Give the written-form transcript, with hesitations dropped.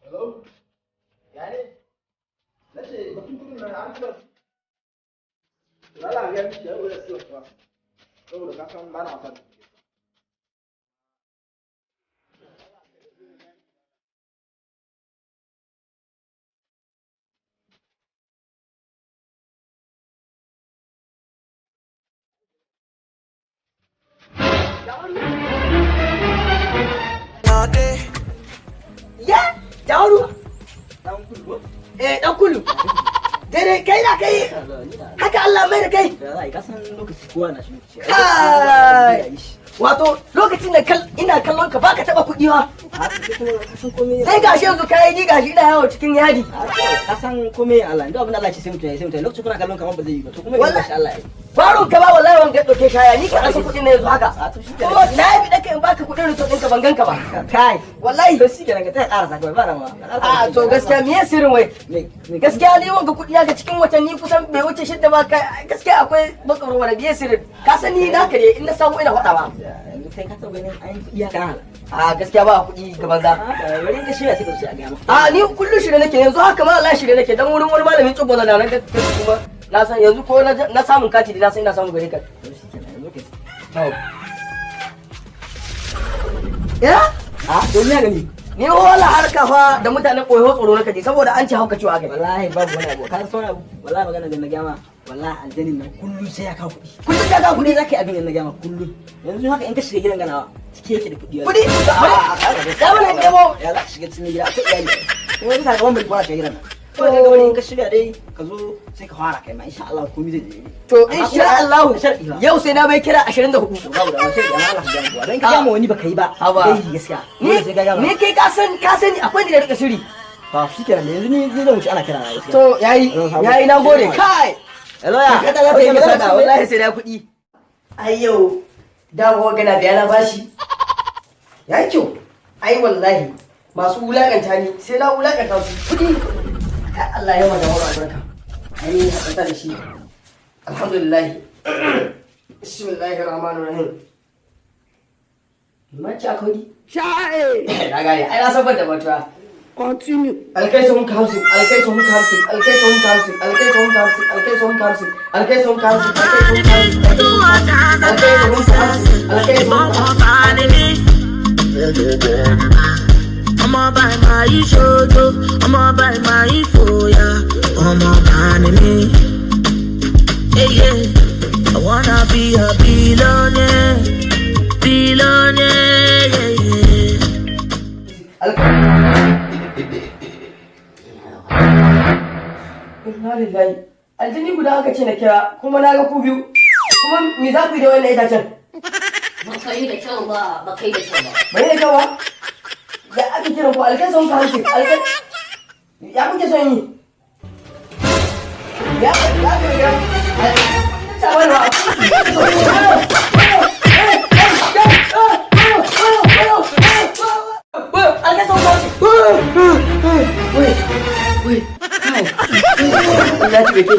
Hello? Ya ne? Na ce batun kudin nan an tura su. Lala ga miki yau da siyo fa. Saboda ka san ba na wasa da kuɗi. Ya, Jawaru. Eh, dan kulu. Dare kai na kai. Haka Allah mai da kai. Kai. Wato lokacin da ina kallon ka baka taba kuɗi ba. Sai gashi yanzu kai ni gashi ina yawo cikin yadi. Ka san komai Allah, duk abin da Allah ce sai mutum ya sai mutum. Lokacin kuna kallon kamar ba zai yi ba, to kuma gashi Allah ya yi. Baron ka ba wallahi wanga dauke kaya ni ka rasa kuɗin na yanzu haka. Kuma na yi bi daka in baka kuɗin rito ɗinka ban ganka ba. Kai. Wallahi. To shikenan ka taya ƙarasa kawai ba damuwa. A to gaskiya me sirrin wai? Gaskiya ni wanga kuɗi haka cikin watanni kusan bai wuce 6 ba gaskiya akwai matsaro wala biye sirrin. Ka san ni naka ne in na samu ina faɗa ba. Yanzu kai ka taɓa ganin an yi kuɗi haka na? A gaskiya ba kuɗi ga banza. Bari ka shirya sai ka zo sai a gaya maka. A ni kullum shirye nake yanzu haka ma Allah shirye nake dan wurin wani malamin tsubbo na nan kuma na san yanzu ko na samun kati na san ina samun gare ka. To shikenan yanzu kai. To. Ya? A to me gani? Ni wala harka fa da mutanen koyo tsoro nake ji saboda an ci hauka ciwo akai. Wallahi babu wani abu. Ka san wani abu? Wallahi magana da na gaya ma wallahi aljanin nan kullum sai ya kawo kuɗi. Kullum sai ya kawo kuɗi zaka yi abin da na gaya ma kullum. Yanzu haka in ka shiga gidan ganawa cike yake da kuɗi. Kuɗi? Da mana nemo. Ya za ka shiga cikin gida akwai iyali. Kuma yanzu sakamakon bai fara shiga gidan nan. Kawai ka ga wani in ka shirya dai ka zo sai ka fara kai ma insha Allah komai zai je. To insha Allah yau sai na bai kira 24. Babu da wani amma Allah ya gama. Dan ka gama wani baka yi ba. Haba. Dai gaskiya. Ni ka gama. ni kai ka san akwai ni da rika shiri. To shikenan yanzu ni zan wuce ana kira na gaskiya. To yayi yayi na gode kai. Hello ya. Kada za ta yi masa wallahi sai na kuɗi. Ai yau dawo gana biya na bashi. Yayi kyau. Ai wallahi masu wulakanta ni sai na wulakanta su kuɗi. Allah ya mada wani albarka. Ai haɗa da shi. Alhamdulillah. Bismillahir Rahmanir Rahim. Mace akwai Sha'e! Na gane, ai na san ban da mantuwa. Continue. Alkai sun 50, alkai sun 50, alkai sun 50, alkai sun 50, alkai sun 50, alkai sun 50, alkai sun 50, alkai sun 50, alkai sun 50. Ọmọ bá máa yí ṣojo, ọmọ bá máa yí fòyà, ọmọ bá ní mí. Hey, yeah. I wanna be a billionaire, billionaire, yeah, yeah. Inna lillahi. Aljini guda aka ce na kira kuma na ga ku biyu. Kuma me za ku yi da wannan itacen? Ba ka yi da kyau ba, ba ka yi da kyau ba. Bai da kyau ba? Ya ake kiran ku alkai sun 50, alkai. Ya kuke son yi? Ya ya ya. Alkai sun 50. Wai, wai, kai. Ya ci bai.